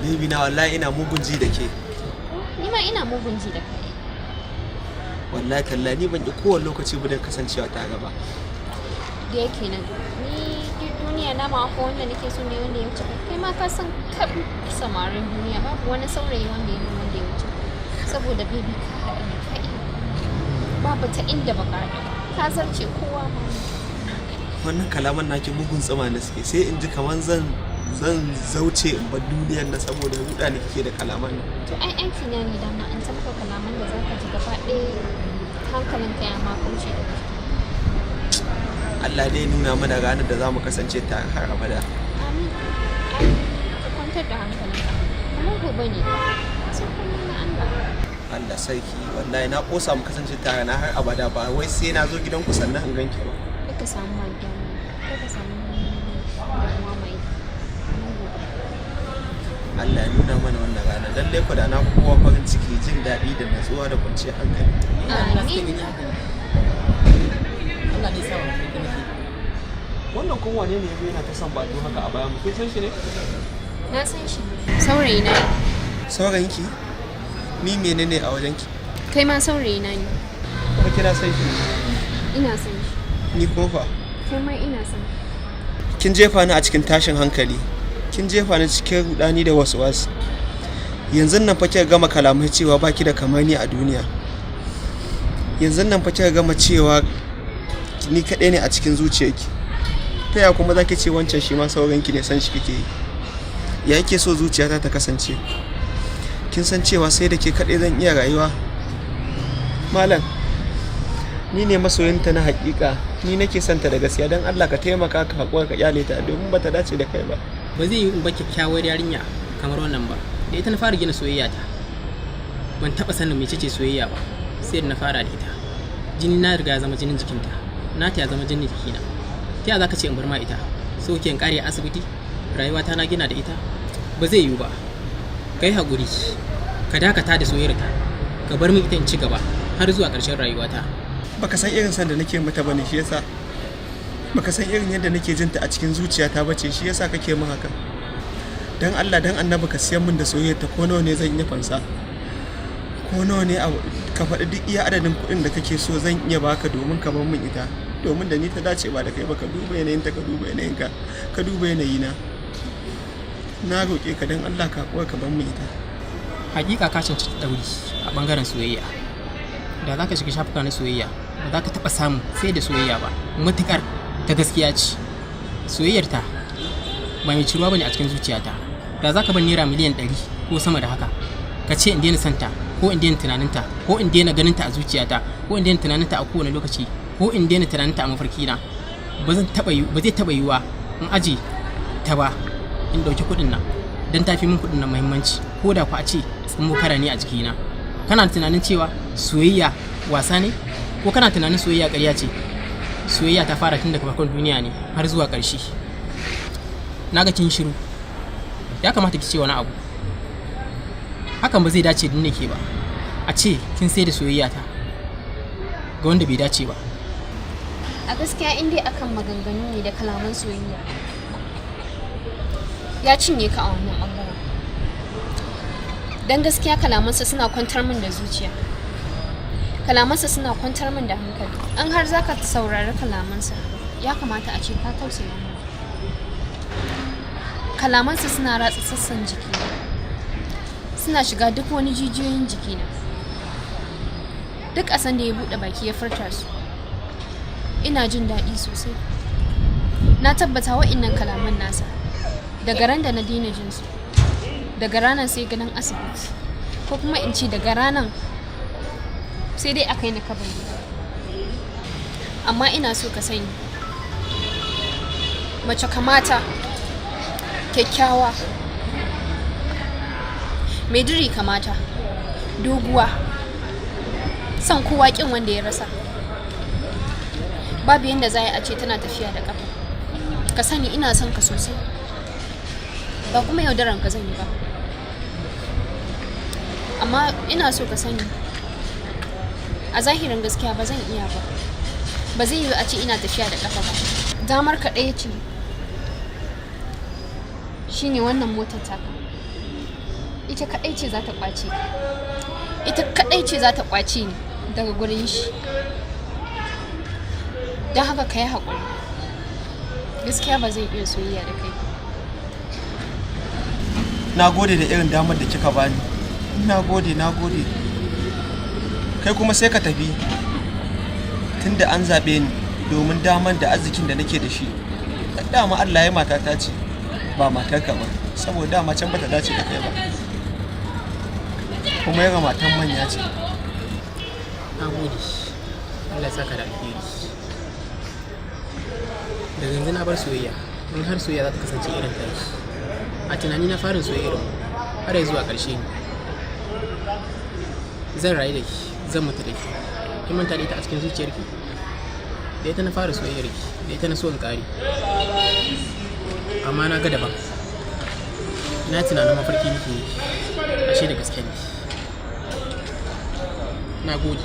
Baby na, wallahi ina mugun ji da ke. Ni ma ina mugun ji da kai. Wallahi tallahi ni ban ki kowane lokaci ba da kasancewa ta gaba. Da yake nan ni duk duniya na ma ko wanda nake so ne wanda ya wuce kai. Kai ma ka san kaf samarin duniya babu wani saurayi wanda ya nuna wanda ya wuce kai. Saboda baby, ka haɗa ne, ka iya, babu ta inda baka haɗu, ka zarce kowa ma. Wannan kalaman naki mugun tsama na suke, sai in ji kaman zan zauce in bar duniyar na saboda ruɗa ne kike da kalaman nan. To ai aiki na ne dama in tamka kalaman da zaka ji gaba ɗaya hankalinka ya ma kauce daga jiki. Allah dai nuna mana ranar da za mu kasance tare har abada. Amin amin. Ka kwantar da hankalinka, kamar gobe ne, sai komai na Allah. Allah sarki, wallahi na kosa mu kasance tare na har abada, ba wai sai na zo gidanku sannan in ganki ba. Kai ka samu mai damuwa, kai ka samu damuwa mai, kamar gobe. Allah ya nuna mana wannan rana. Lallai ku da na kowa farin ciki, jin daɗi da natsuwa da kwanciyar hankali. Amin. Allah ne sa wa nake. Wannan kuma wane ne yazo yana ta son batu haka a bayan mu? Kin san shi ne? Na san shi, saurayi na ne. Saurayinki? Ni menene a wajenki? Kai ma saurayi na ne. Kuma kina son shi? Ina son shi. Ni kuma fa? Kai ma ina son shi. Kin jefa ni a cikin tashin hankali, kin jefa ni cikin rudani da wasu wasu. Yanzu nan fa kika gama kalamai cewa baki da kamar ni a duniya. Yanzu nan fa kika gama cewa ni kaɗai ne a cikin zuciyarki. Ta ya kuma zaki ce wancan shi ma sauranki ne, san shi kike yi? Ya yake so zuciyata ta kasance? Kin san cewa sai da ke kaɗai zan iya rayuwa. Malam, ni ne masoyinta na hakika, ni nake santa da gaskiya. Don Allah ka taimaka, ka haƙura, ka kyale ta domin bata dace da kai ba. Ba zai yi in ba kyakkyawar yarinya kamar wannan ba. Da ita na fara gina soyayya ta. Ban taɓa sanin mecece soyayya ba sai da na fara da ita. Jini na riga ya zama jinin jikinta, nata ya zama jinin jikina. Ta ya zaka ce in bar ma ita? So ke in kare a asibiti? Rayuwata na gina da ita, ba zai yiwu ba. Kai haƙuri, ka dakata da soyayyarta, ka bar min ita in ci gaba har zuwa ƙarshen rayuwata. Baka san irin san da nake mata bane, shi yasa. Baka san irin yadda nake jinta a cikin zuciyata bace, shi yasa kake min haka. Dan Allah, dan Annabi, ka siyan min da soyayyar ta. Ko nawa ne zan iya fansa, ko nawa ne, ka faɗi duk iya adadin kuɗin da kake so zan iya baka domin ka bar min ita, domin da ni ta dace ba da kai ba. Ka duba yanayinta, ka duba yanayinka, ka duba yanayina. Na roƙe ka, dan Allah ka haƙura ka bar min ita. Hakika ka cancanci ɗauri a ɓangaren soyayya. Da za ka shiga shafuka na soyayya, ba za ka taɓa samu sai da soyayya ba, matuƙar ta gaskiya ce. Soyayyarta ba mai ciruwa bane a cikin zuciyata. Da za ka bar naira miliyan 100 ko sama da haka, ka ce in daina santa, ko in daina tunaninta, ko in daina ganinta a zuciyata, ko in daina tunaninta a kowane lokaci, ko in daina tunaninta a mafarkina, ba zai taɓa yiwuwa in aje ta ba in ɗauki kuɗin nan, don tafi min kuɗin nan muhimmanci, ko da ku a ce tsimmo kara ne a jikina. Kana tunanin cewa soyayya wasa ne, ko kana tunanin soyayya ƙarya ce? Soyayya ta fara tun daga farkon duniya ne har zuwa ƙarshe. Na ga kin shiru, ya kamata ki ce wani abu. Hakan ba zai dace da ke ba, a ce kin sai da soyayya ta ga wanda bai dace ba. A gaskiya, in dai akan maganganu ne da kalaman soyayya, ya cinye ka a wannan bangaren. Don gaskiya kalamansa suna kwantar min da zuciya, kalamansa suna kwantar min da hankali. An har zaka saurari kalamansa, ya kamata a ce ka tausaya min. Kalamansa suna ratsa sassan jikina, suna shiga duk wani jijiyoyin jikina. Duk a sanda ya buɗe baki ya furta su, ina jin daɗi sosai. Na tabbata wa'innan kalaman nasa, daga ran da na daina jin su, daga ranar sai ganin asibiti, ko kuma in ce daga ranar sai dai a kai ni kabari. Amma ina so ka sani, mace kamata, kyakkyawa, mai diri kamata, doguwa, son kowa kin wanda ya rasa, babu yadda za a ce tana tafiya da kafa. Ka sani ina son ka sosai, ba kuma yaudaran ka zan yi ba. Amma ina so ka sani, a zahirin gaskiya ba zan iya ba, ba zai yiwu a ce ina tafiya da kafa ba. Damar ka ɗaya ce, shine wannan motar taka. Ita kaɗai ce za ta ƙwace ka. Ita kaɗai ce za ta ƙwace ni daga gurin shi. Don haka ka yi haƙuri. Gaskiya ba zan iya soyayya da kai ba. Na gode da irin damar da kika bani. Na gode, na gode. Kai kuma sai ka tafi, tunda an zaɓe ni domin damar da arzikin da nake da shi. Dama Allah ya matata ce, ba matarka ba, saboda dama can bata dace da kai ba. Kuma yaga matan manya ce. Na gode, Allah ya saka da alheri. Daga yanzu na bar soyayya, in har soyayya za ta kasance irin ta. A tunani na, farin soyayyar mu har ya zuwa ƙarshe ne. Zan rayu da ki, zan mutu da ki. Kin manta da ita a cikin zuciyarki? Da ita na fara soyayyar ki, da ita na so in ƙare, amma na ga daban. Na tunanin mafarki nake yi, ashe da gaske ne. Na gode.